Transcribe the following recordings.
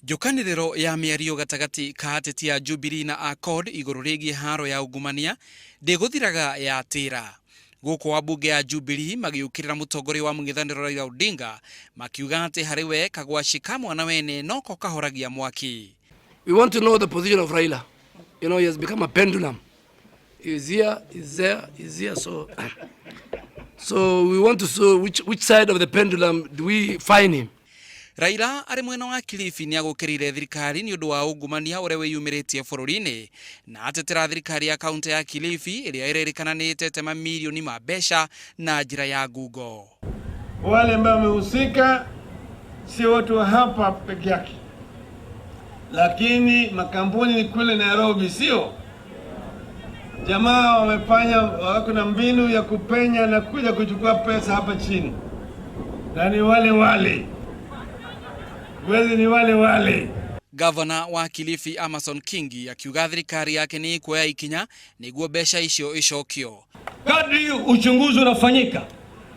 Njũkanĩrĩro ya mĩario gatagatĩ ka ateti a Jubilee na a CORD igũrũ rĩgiĩ haro ya ungumania ndĩgũthiraga yatĩra. Gũkũ ambunge a Jubilee magĩũkĩrĩra mũtongoria wa mũng'ethanĩro Raila Odinga makiuga atĩ harĩ we kagwaci ka mwana wene noko kahoragia mwaki. We want to know the position of Raila. You know, he has become a pendulum. He's here, he's there, he's here. So we want to see which side of the pendulum do we find him. Raila arĩ mwena wa Kilifi nĩ agũkĩrĩire thirikari nĩ ũndũ wa ungumania ũrĩa wĩyumĩrĩtie bũrũri-inĩ na atetera thirikari ya kaunti ya Kilifi ĩrĩa ĩrerĩkana nĩ ĩtete mamirioni ma mbeca na njĩra ya ngungo. Wale ambao wamehusika si watu wa hapa peke yake, lakini makampuni ni kule Nairobi, sio jamaa wamefanya, wako na mbinu ya kupenya na kuja kuchukua pesa hapa chini, na ni wale wale wezi, ni wale wale. Gavana wa Kilifi Amason Kingi akiuga thirikari yake nĩ ĩkuoya ikinya nĩguo mbeca icio icokio. Kadri uchunguzi unafanyika,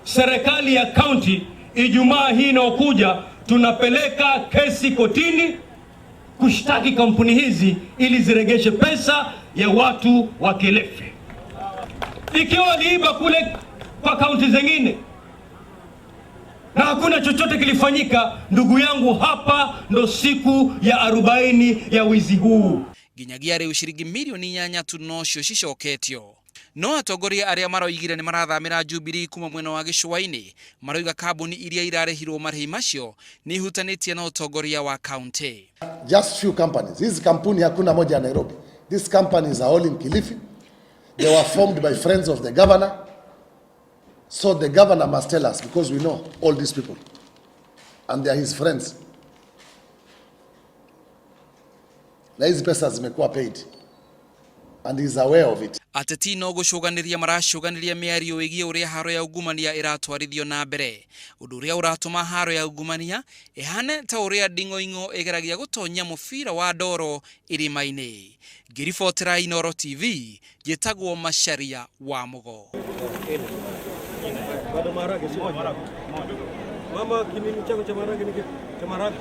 serikali ya kaunti Ijumaa hii inayokuja tunapeleka kesi kotini kushtaki kampuni hizi ili ziregeshe pesa ya watu wa Kilifi. Ikiwa waliiba kule kwa kaunti zingine na hakuna chochote kilifanyika, ndugu yangu, hapa ndo siku ya 40 ya wizi huu. Nginyagia rĩu ciringi mirioni 8 tu nocio cicoketio. No atongoria arĩa maroigire nĩ marathamĩra Jubilee kuma mwena wa gĩcũa-inĩ maroiga kambuni iria irarĩhirwo marĩhi macio nĩ ihutanĩtie na ũtongoria wa kaunti. Just few companies. Hizi kampuni hakuna moja ya Nairobi. These companies are all in Kilifi. They were formed by friends of the governor. So the governor must tell us, because we know all these people and they are his friends. Na hizi pesa zimekuwa paid and he is aware of it. Ateti no gũcũganĩria maracũganĩria mĩario ĩgiĩ ũrĩa haro ya ungumania ĩratwarithio na mbere, ũndũ ũrĩa ũratũma haro ya ungumania ĩhane ta ũrĩa nding'oing'o ĩgeragia gũtonya mũbira wa ndoro irima-inĩ. Ngĩribotera Inooro TV, njĩtagwo Macharia wa Mũgo. Bado maharage sio? Mama, kinini chako cha maharage ni kipi? Cha maharage.